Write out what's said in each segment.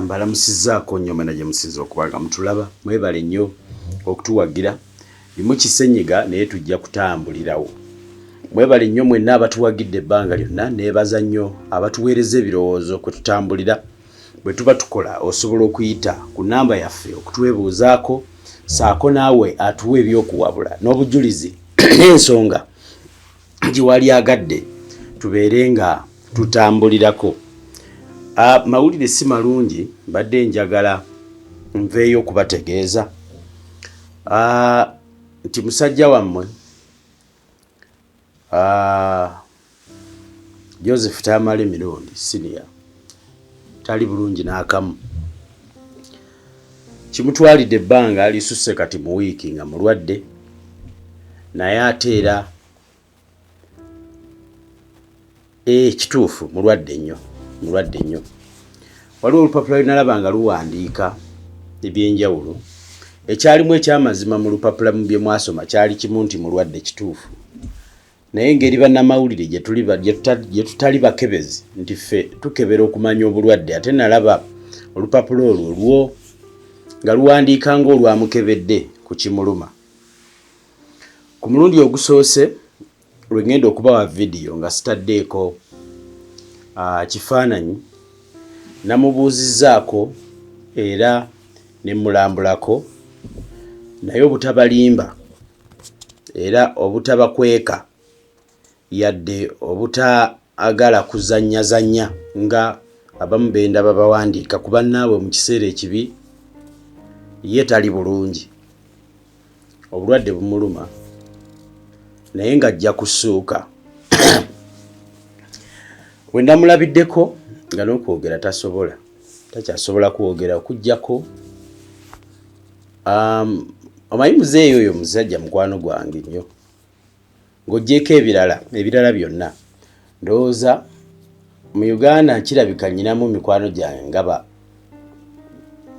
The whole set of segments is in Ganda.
Mbalamusizzaako nnyo mwena gye musinze okuba nga mutulaba. Mwebale nnyo okutuwagira. Limu kisenyiga naye tujja kutambulirawo. Mwebale nnyo mwenna abatuwagidde ebbanga lyonna. Neebaza nnyo abatuweereza ebirowoozo kwe tutambulira. Bwe tuba tukola osobola okuyita ku nnamba yaffe okutwebuuzaako saako naawe atuwa ebyokuwabula n'obujulizi n'ensonga gyewalyagadde tubeere nga tutambulirako. Mawulire si malungi, mbadde njagala nveeyo okubategeeza nti musajja wammwe Joseph Tamale Mirundi Senior tali bulungi n'akamu. Kimutwalidde ebbanga lisusse kati mu wiiki nga mulwadde, naye ate era kituufu mulwadde nnyo, mulwadde nnyo. Waliwo olupapula lwe nalaba nga luwandiika ebyenjawulo, ekyalimu ekyamazima mu lupapula mu bye mwasoma kyali kimu nti mulwadde kituufu, naye engeri bannamawulire gye tutali bakebezi nti ffe tukebera okumanya obulwadde, ate nalaba olupapula olwo lwo nga luwandiika ng'olwamukebedde ku kimuluma. Ku mulundi ogusoose lwe ngenda okubawa vidiyo nga sitaddeeko kifaananyi, namubuuzizzaako era ne mmulambulako, naye obutabalimba era obutabakweka yadde obutaagala kuzannyazannya nga abamu be ndaba bawandiika ku bannaabwe mu kiseera ekibi, ye tali bulungi. Obulwadde bumuluma naye ng'ajja kusuuka. We namulabiddeko nga n'okwogera tasobola, takyasobola kwogera okuggyako omanyi muzeeyi oyo musajja mukwano gwange nnyo, ng'oggyeeko ebirala ebirala byonna ndowooza mu Uganda kirabika nnyinamu mikwano gyange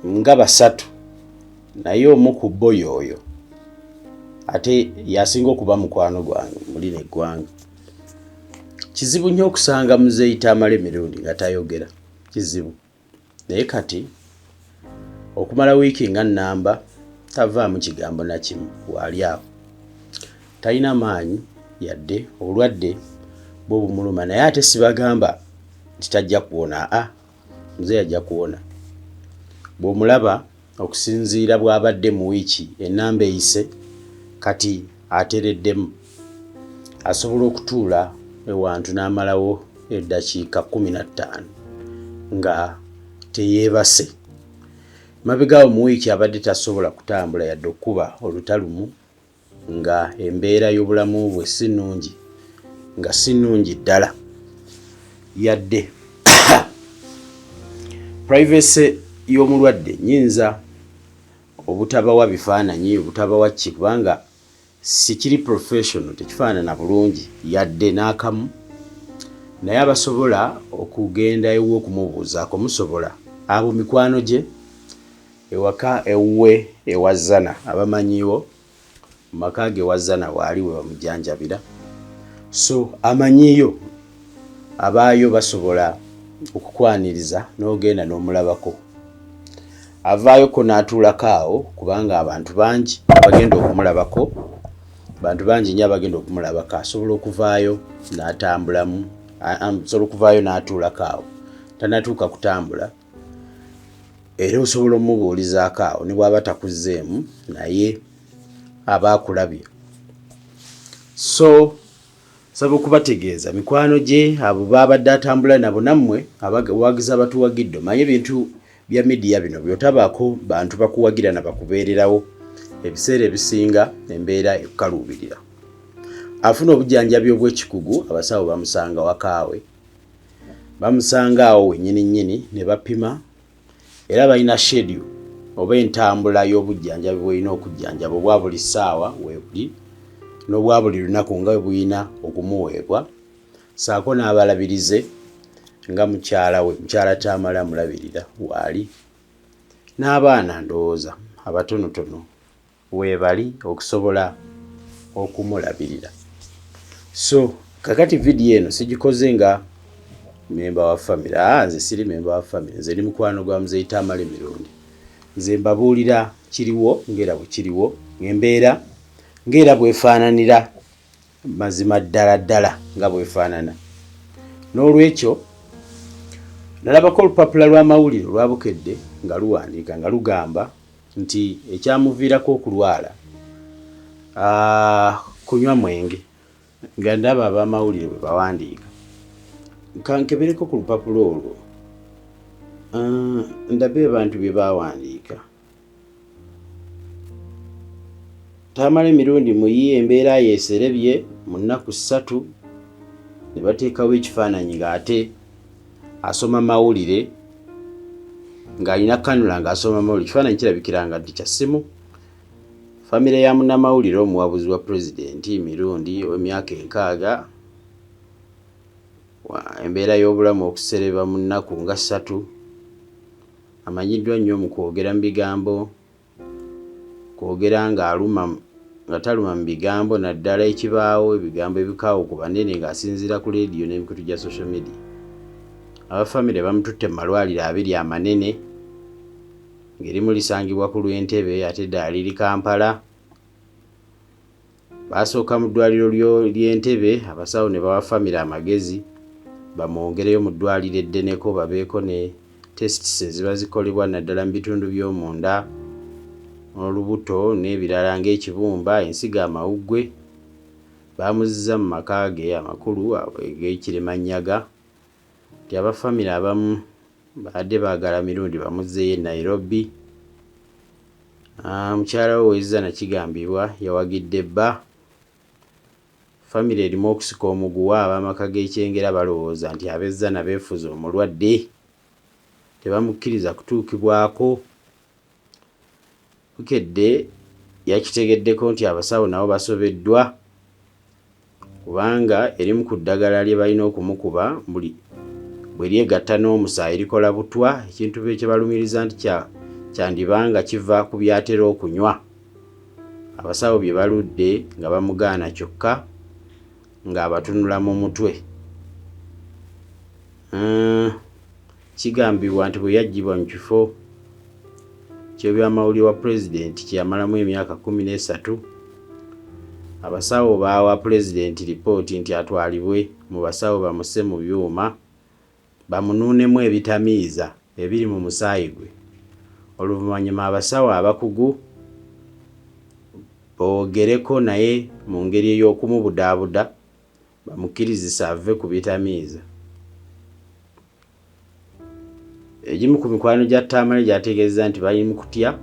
nga basatu, naye omu ku bo y'oyo ate y'asinga okuba mukwano gwange muli n'eggwanga. Kizibu nnyo okusanga muzeeyi Tamale Mirundi nga tayogera, kizibu. Naye kati okumala wiiki nga nnamba tavaamu kigambo na kimu, waali awo talina maanyi yadde obulwadde bwo bumuluma, naye ate sibagamba nti tajja kuwona. Aa, muzeeyi ajja kuwona. Bw'omulaba okusinziira bw'abadde mu wiiki ennamba eyise, kati atereddemu, asobola okutuula ewantu n'amalawo eddakiika 15 nga teyeebase. Mabega awo mu wiiki abadde tasobola kutambula yadde okukuba olutalumu, nga embeera y'obulamu bwe si nnungi, nga si nnungi ddala yadde. Privacy y'omulwadde nnyinza obutabawa bifaananyi, obutabawa ki, kubanga sikiri professional, tekifaanana bulungi yadde n'akamu, naye abasobola okugenda ewuwe okumubuuzaako musobola, abo mikwano gye ewaka ewuwe ewa Zana abamanyiiwo mu maka ge ewa Zana waali we bamujjanjabira, so amanyiiyo abaayo basobola okukwaniriza n'ogenda n'omulabako. Avaayoko n'atuulako awo kubanga abantu bangi abagenda okumulabako, bantu bangi nnyo abagenda okumulabako, asobola okuvaayo n'atambulamu, asobola okuvaayo n'atuulako awo tanatuuka kutambula, era osobola omubuulizaako awo ne bw'aba takuzzeemu naye aba akulabye. So nsaba okubategeeza mikwano gye abo baabadde atambula nabo, nammwe abawagizi abatuwagidde, omanye ebintu bya midiya bino bw'otabaako bantu bakuwagira na bakubeererawo, ebiseera ebisinga embeera ekukaluubirira. Afuna obujjanjabi obw'ekikugu, abasawo bamusanga wakaawe, bamusanga awo wennyini nnyini ne bapima, era balina schedule oba entambula y'obujjanjabi bw'olina okujjanjaba obwa buli ssaawa weebuli n'obwa buli lunaku nga bwe bulina okumuweebwa, ssaako n'abalabirize nga mukyala we, mukyala Tamale amulabirira waali, n'abaana ndowooza abatonotono weebali okusobola okumulabirira. So kakati vidiyo eno sigikoze nga Memba wa famire? Aa, nze siri memba wa famire, nze ndi mukwano gwa Muzeeyi Tamale Mirundi. Nze mbabuulira kiriwo ng'era bwe kiriwo, ng'embeera ng'era bwefaananira mazima ddala ddala nga bwefaanana. N'olwekyo nalabako olupapula lw'amawulire olwa Bukedde nga luwandiika nga lugamba nti ekyamuviirako okulwala kunywa mwenge. Nga ndaba ab'amawulire bwe bawandiika. Kankebereko ku lupapula olwo ndabe abantu bye bawandiika. Tamale Mirundi muyi embeera ye eserebye mu nnaku ssatu ne bateekawo ekifaananyi ng'ate asoma mawulire ng'alina kanula ng'asoma mawulire. Ekifaananyi kirabikira nga nti kya ssimu. Famire ya munnamawulire omuwabuzi wa pulezidenti Mirundi ow'emyaka 60 embeera y'obulamu okusereba mu nnaku nga ssatu amanyiddwa nnyo mu kwogera mu bigambo kwogera ng'aluma nga taluma mu bigambo naddala ekibaawo ebigambo ebikaawu ku banene ng'asinziira ku leediyo n'emikutu gya social media. Aba famire bamututte mu malwaliro abiri amanene ng'erimu lisangibwa ku lw'e Ntebe ate eddala liri Kampala. Baasooka mu ddwaliro ly'e Ntebe abasawo ne bawa famire amagezi bamwongereyo mu ddwaliro eddeneko babeeko ne tests eziba zikolebwa naddala mu bitundu by'omunda n'olubuto n'ebirala ng'ekibumba, ensigo, amawuggwe. Baamuzizza mu maka ge amakulu ag'e Kiremanyaga nti aba famire abamu Baadde baagala Mirundi bamuzzeeyo e Nairobi. Mukyala we Wezzana kigambibwa yawagidde bba. Famire erimu okusika omuguwa, ab'amaka g'e Kyengera balowooza nti ab'e Zzana beefuze omulwadde tebamukkiriza kutuukibwako. Bukedde yakitegeddeko nti abasawo nabo basobeddwa kubanga erimu ku ddagala lye balina okumukuba buli bwe lyegatta n'omusaayi likola butwa ekintu kye balumiriza nti kyandiba nga kiva ku by'atera okunywa abasawo bye baludde nga bamugaana kyokka ng'abatunula mu mutwe. Kigambibwa nti bwe yaggyibwa mu kifo ky'ebyamawulire wa Pulezidenti kye yamalamu emyaka 13, abasawo baawa Pulezidenti lipooti nti atwalibwe mu basawo bamuse mu byuma bamunuunemu ebitamiiza ebiri mu musaayi gwe oluvannyuma abasawo abakugu boogereko naye mu ngeri ey'okumubudaabuda bamukkirizise ave ku bitamiiza. Egimu ku mikwano gya Tamale gyategeezezza nti bali mu kutya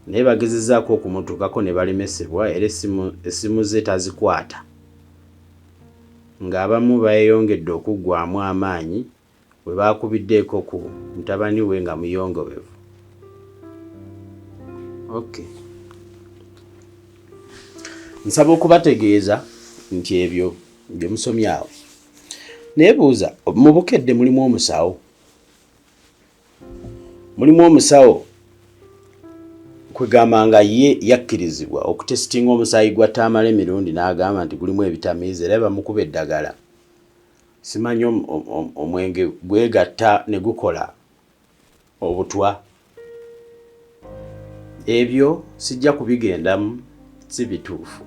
naye bagezezzaako okumutuukako ne balemesebwa era essimu ze tazikwata ng'abamu beeyongedde okuggwaamu amaanyi bwe baakubiddeeko ku mutabani we nga muyongobevu. Okay. Nsaba okubategeeza nti ebyo bye musomye awo. Naye buuza, mu Bukedde mulimu omusawo? Mulimu omusawo kwegamba nga ye yakkirizibwa okutesitinga omusaayi gwa Tamale Mirundi n'agamba nti gulimu ebitamiiza era bamukuba eddagala. Simanyi omwenge gwegatta ne gukola obutwa. Ebyo sijja kubigendamu si bituufu.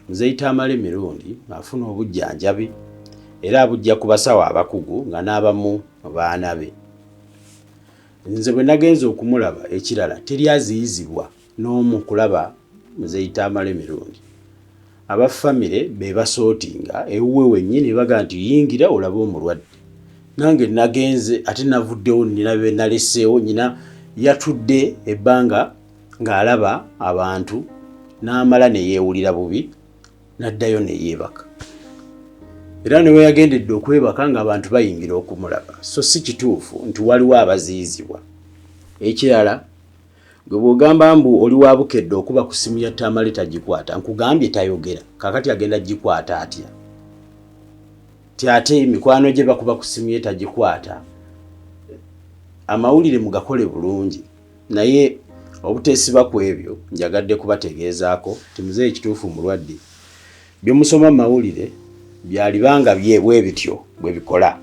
Muzeeyi Tamale Mirundi afuna obujjanjabi era abujja ku basawo abakugu nga n'abamu baana be. Nze bwe nagenze okumulaba ekirala teri aziyizibwa n'omu kulaba Muzeeyi Tamale Mirundi. Aba famire be basootinga ewuwe wennyini baga nti yingira olabe omulwadde. Nange nagenze ate navuddewo nnina be naleseewo nnyina yatudde ebbanga ng'alaba abantu n'amala ne yeewulira bubi n'addayo ne yeebaka. Era ne we yagendedde okwebaka ng'abantu bayingira okumulaba. So si kituufu nti waliwo abaziyizibwa. Ekirala Gwe bwogamba mbu oli wa Bukedde okuba ku simu ya Tamale tagikwata nkugambye tayogera kakati agenda gikwata atya ti ate mikwano gye bakuba ku simu ye tagikwata amawulire mugakole bulungi naye obutesiba ku ebyo njagadde kubategeezaako nti muzeeyi kituufu mulwadde byemusoma mu mawulire Byalibanga bye bwe bityo bwe bikola,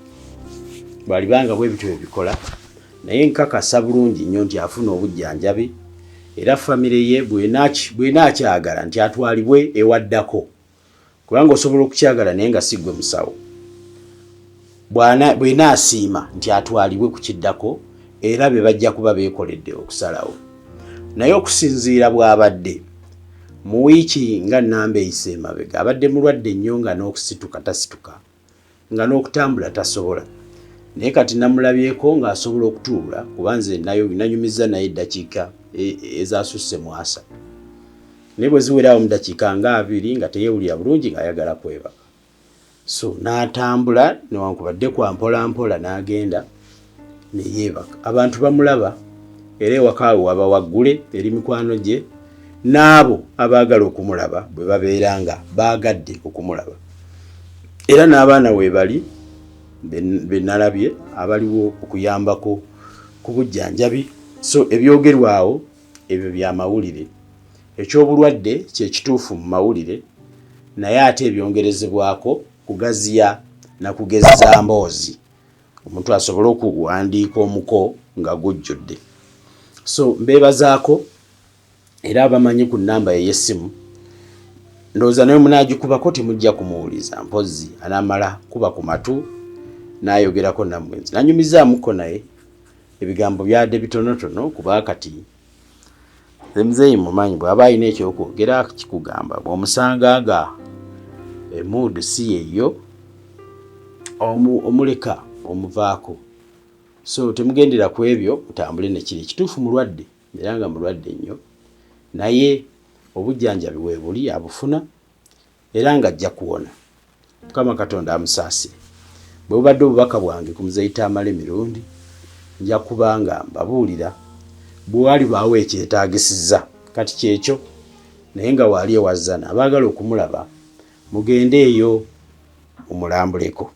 bwalibanga bwe bityo bwe bikola, naye nkakasa bulungi nnyo nti afuna obujjanjabi era famire ye bw'enaakyagala nti atwalibwe ewaddako, kubanga osobola okukyagala naye nga si ggwe musawo, bw'enaasiima nti atwalibwe ku kiddako, era be bajja kuba beekoledde okusalawo. Naye okusinziira bw'abadde mu wiiki nga nnamba eyise emabega, abadde mulwadde nnyo nga n'okusituka tasituka, nga n'okutambula tasobola. Naye kati namulabyeko ng'asobola okutuula, kuba nze nayo nanyumizza naye eddakiika ezasusse mu 30, naye bwe ziwerawo mu ddakiika nga 20 nga teyeewulira bulungi, ng'ayagala kwebaka. So n'atambula newankubadde kwa mpola mpola n'agenda ne yeebaka. Abantu bamulaba era ewaka we waba waggule eri mikwano gye n'abo abaagala okumulaba bwe babeera nga baagadde okumulaba. Era n'abaana weebali be nalabye abaliwo okuyambako ku bujjanjabi. So ebyogerwawo ebyo bya mawulire. Eky'obulwadde kye kituufu mu mawulire, naye ate ebyongerezebwako kugaziya na kugezza mboozi omuntu asobole okuwandiika omuko nga gujjudde. So mbeebazaako era abamanyi ku nnamba ey'essimu, ndowooza naye munaagikubako temujja kumuwuliza, mpozzi anaamala kuba ku matu n'ayogerako nammwe. Nze nanyumizaamuko naye, ebigambo byadde bitonotono, kuba kati muzeeyi mumanyi bw'aba alina ekyokwogera kikugamba. Bw'omusanga nga emuudu si yeyo, omuleka omuvaako. So temugendera ku ebyo, mutambule nekiri ekituufu. Mulwadde era nga mulwadde nnyo, naye obujjanjabi weebuli, abufuna era ng'ajja kuwona. Mukama Katonda amusaasire. Bwe bubadde obubaka bwange ku Muzeeyi Tamale Mirundi. Nja kuba nga mbabuulira bwe walibaawo ekyetaagisizza. Kati kyekyo, naye nga waali ewa Zana, abaagala okumulaba mugende eyo mumulambuleko.